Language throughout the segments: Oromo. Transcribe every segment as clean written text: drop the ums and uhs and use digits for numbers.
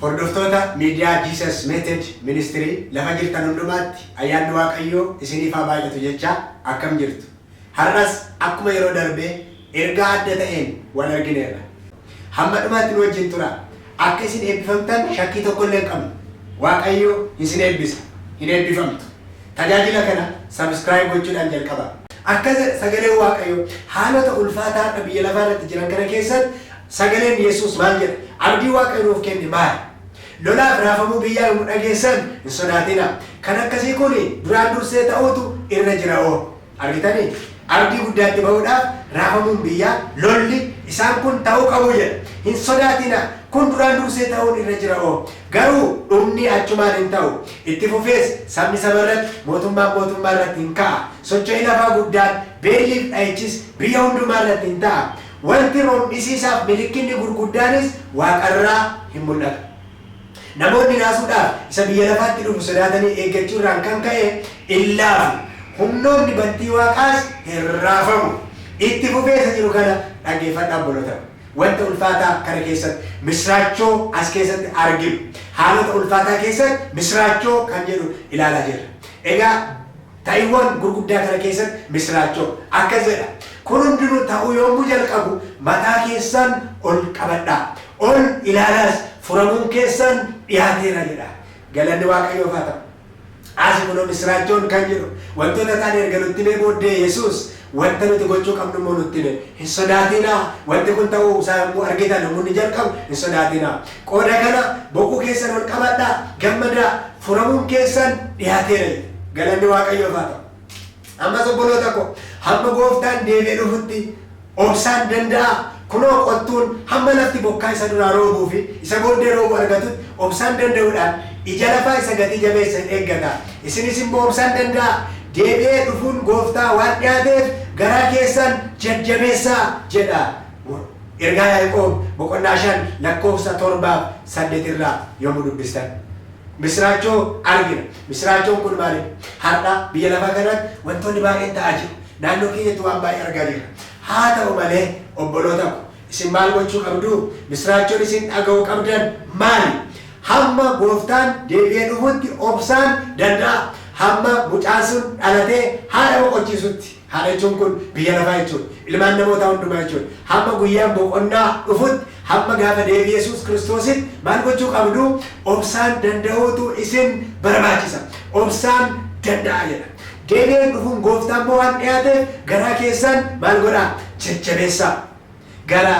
Hordoftoota miidiyaa Jesus Method Ministry, lafa jirtan hundumaatti ayyaanni Waaqayyoo isiniif haa baay'atu jecha, akkam jirtu? Har'as akkuma yeroo darbee ergaa adda ta'een wal argineerra. Hamma dhumaatti nu wajjin tura. Akka isin eebbifamtan shakkii tokko illee hin qabnu. Waaqayyo isin eebbisa. Hin eebbifamtu. Tajaajila kana subscribe gochuudhaan jalqaba. Akkas jedha sagaleen Waaqayyoo: haalota ulfaataa har'a biyya lafaa irratti jiran kana keessatti sagaleen Yesuus maal jedha? Abdii Waaqayyo nuuf kenne maali? Lolaaf raafamuu biyyaa yommuu dhageessan hin sodaatinaa. Kan akkasii kun duraan dursee ta'uutu irra jira'oo. Argitanii? Abdii guddaatti ba'uudhaaf raafamuun biyyaa, lolli, isaan kun ta'uu qabu jedha. Hin sodaatinaa. Kun duraan dursee ta'uun irra jira'oo. Garuu dhumni achumaan hin ta'u. Itti fufees sabni saba irratti, mootummaan mootummaa irratti hin ka'a. Socho'i lafaa guddaan, beelliif dha'ichis biyya hundumaa irratti hin ta'a. Wanti rom'isiisaaf milikkinni gurguddaanis waaqarraa hin mul'atu. Namoonni naasuudhaaf isa biyya lafaatti dhufu sodaatanii eeggachuu irraan kan ka'e in laafu. Humnoonni bantii waaqaas hin raafamu. Itti fufee isa jiru kana dhaggeeffadhaa, obboloota. Wanta ulfaataa kana keessatti misraachoo as keessatti arginu. Haalota ulfaataa keessatti misraachoo kan jedhu ilaalaa jirra. Egaa ta'iiwwan gurguddaa kana keessatti misraachoo akkas jedha. Kun hundinuu ta'uu yommuu jalqabu mataa keessan ol qabadhaa. Ol ilaalaas, furamuun keessan dhiyaateera jedha. Galanni Waaqayyoof haa ta'u. Asi kunoo misraachoon kan jedhu wantoota ta'an erga nutti himee booddee, Yesuus wanta nuti gochuu qabnu immoo nutti hime. Hin sodaatinaa, wanti kun ta'uu isaa yommuu argitan, yommuu inni jalqabu hin sodaatinaa. Qooda kana boquu keessan ol qabadhaa, gammadaa, furamuun keessan dhiyaateera jedhe. Galanni Waaqayyoof haa ta'u. Ammas obboloota ko, hamma gooftaan deebi'ee dhufutti obsaan danda'aa. Kunoo qottuun hamma lafti bokkaa isa duraa roobuu fi isa booddee roobu argatutti obsaan danda'uudhaan ija lafaa isa gatii jabeessa in eeggata. Isinis immoo obsaan danda'aa. Deebi'ee dhufuun gooftaa waan dhiyaateef garaa keessan jajjabeessaa jedha. Ergaa Yaaqoob boqonnaa 5 lakkoofsa 7f 8 irraa yommuu dubbistan. Misraachoo argina. Misraachoon kun maali? Har'a biyya lafaa kanatti wantoonni baay'een ta'aa jiru. Naannoo keenyatti waan baay'ee argaa jirra. Haa ta'u malee, obboloota ko, isin maal gochuu qabdu? Misraachoon isin dhaga'uu qabdan maali? Hamma gooftaan deebi'ee dhufutti obsaan danda'a. Hamma mucaan sun dhalatee haadha boqochiisutti. Haadha jechuun kun biyya lafaa jechuudha. Ilmaan namootaa hundumaa jechuudha. Hamma guyyaan boqonnaa dhufutti, hamma gaafa deebii Yesuus Kiristoositti maal gochuu qabdu? Obsaan danda'uutu isin barbaachisa. Obsaan danda'a jedha. Deebi'een dhufuun gooftaa immoo waan dhiyaateef garaa keessan maal godhaa? Jajjabeessaa. Gara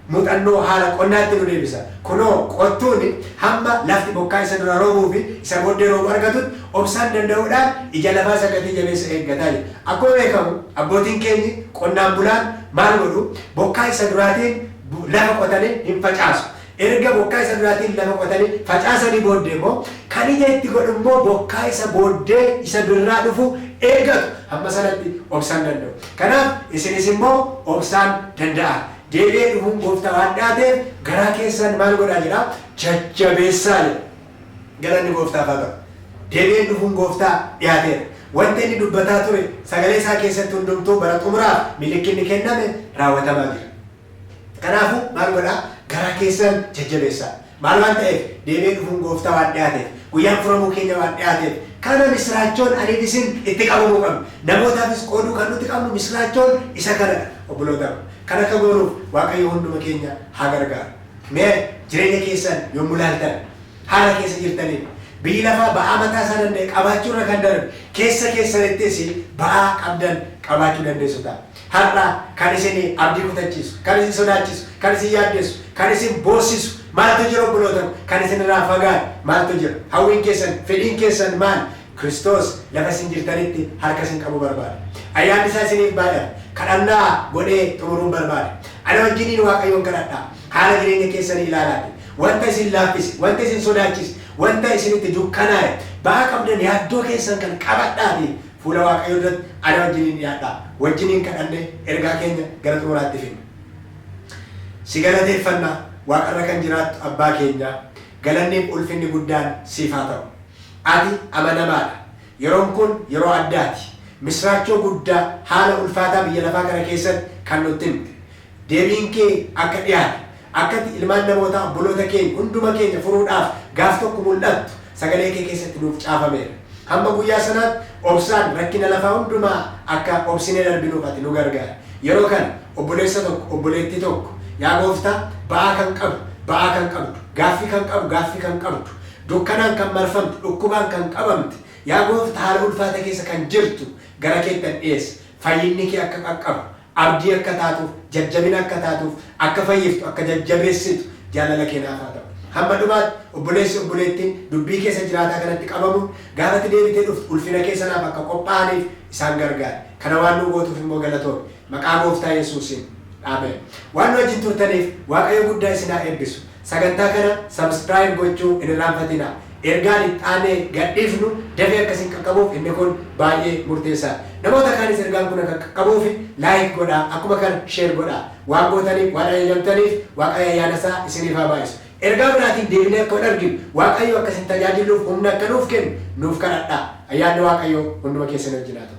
muuxannoo haala qonnaatti nu deebisa. Kunoo qottuun hamma lafti bokkaa isa dura roobuu fi isa booddee roobu argatutti obsaan danda'uudhaan ija lafaa isa gatii jabeessa eeggataa jedha. Akkuma beekamu abbootiin keenyi qonnaan bulaan maal godhu? Bokkaa isa duraatiin lafa qotanii hin facaasu. Erga bokkaa isa duraatiin lafa qotanii facaasanii booddee immoo kan ija itti godhu immoo bokkaa isa booddee isa birraa dhufu eeggatu. Hamma sanatti obsaan danda'u. Kanaaf isinis immoo obsaan danda'a. Deebi'ee dhufuun gooftaa waan dhiyaateef garaa keessan maal godhaa jedha? Jajjabeessaa jedha. Galanni gooftaaf haa ta'u. Deebi'een dhufuun gooftaa dhiyaateera. Wanta inni dubbataa ture sagalee isaa keessatti hundumtuu bara xumuraaf milikkinni kenname raawwatamaa jira. Kanaafuu maal godhaa? Garaa keessan jajjabeessaa. Maal waan ta'eef? Deebi'ee dhufuun gooftaa waan dhiyaateef. Guyyaan furamuu keenya waan dhiyaateef. Kana misraachoon aniif isin itti qabamuu qabnu. Namootaafis qooduu kan nuti qabnu misraachoon isa kanadha. Obboloota, kan akka goonuuf Waaqayyo hunduma keenya haa gargaaru. Mee jireenya keessan yommuu laaltan, haala keessa jirtaniin biyyi lafaa ba'aa mataa isaa danda'e qabaachuu irra kan darbe keessa keessanittis ba'aa qabdan qabaachuu dandeessu ta'a. Har'a kan isin abdii kutachiisu, kan isin sodaachisu, kan isin yaaddeessu, kan isin boossisu maaltu jira, obboloota? Kan isin irraa fagaate maaltu jira? Hawwiin keessan, fedhiin keessan maal? Kiristoos lafa isin jirtanitti harka isin qabuu barbaada. Ayyaanni isaa isiniif baay'ata. Kadhannaa godhee xumuruun barbaada. Ana wajjiniin Waaqayyoon kadhadhaa. Haala jireenya keessanii ilaalaati. Wanta isin laaffise, wanta isin sodaachise, wanta isinitti dukkanaa'e, ba'aa qabdan, yaaddoo keessan kan qabadhaati fuula Waaqayyoo duratti ana wajjiniin dhiyaadhaa. Wajjiniin kadhannee ergaa keenya gara xumuraatti finna. Si galateeffanna, waaqarra kan jiraattu abbaa keenyaa, galanniif ulfinni guddaan siif haa ta'u. Ati amanamaadha. Yeroon kun yeroo addaati. Misraachoo guddaa haala ulfaataa biyya lafaa kana keessatti kan nutti himte. Deebiin kee akka dhiyaate, Akka ati ilmaan namootaa, obboloota keenya, hunduma keenya furuudhaaf gaaf tokko mul'attu sagalee kee keessatti nuuf caafameera. Hamma guyyaa sanaatti obsaan rakkina lafaa hundumaa akka obsinee darbinuuf ati nu gargaari. Yeroo kana obboleessa tokko, obboleettii tokko, yaa Gooftaa, ba'aa kan qabu, ba'aa kan qabdu, gaaffii kan qabu, gaaffii kan qabdu, dukkanaan kan marfamte, dhukkubaan kan qabamte, yaa Gooftaa, haala ulfaata keessa kan jirtu gara keettan dhiyeessa. Fayyinni kee akka qaqqabu, abdii akka taatuuf, jajjabina akka taatuuf, akka fayyiftu, akka jajjabeessitu jaalala kee naaf haa ta'u. Hamma dhumaatti obboleessi, obboleettiin dubbii keessa jiraataa kanatti qabamuun gaafati deebitee dhuftu ulfina kee sanaaf akka qophaa'aniif isaan gargaari. Kana waan nu gootuuf immoo galatoomi. Maqaa Gooftaa Yesuusiin. Ameen. Waan nu wajjin turtaniif Waaqayyo guddaa isin haa eebbisu. Sagantaa kana subscribe gochuu hin irraanfatinaa. Ergaan itti aanee gadhiifnu dafee akka isin qaqqabuuf inni kun baay'ee murteessaadha. Namoota kaanis ergaan kun akka qaqqabuuf like godhaa, akkuma kana share godhaa. Waan gootaniif, waan ajajamtaniif Waaqayyo ayyaana isaa isiniif haa baay'isu. Ergaa biraatiin deebinee akka wal arginu Waaqayyo akka isin tajaajiluuf humna akka nuuf kennu nuuf kadhadhaa. Ayyaanni Waaqayyoo hunduma keessan wajjin haa ta'u.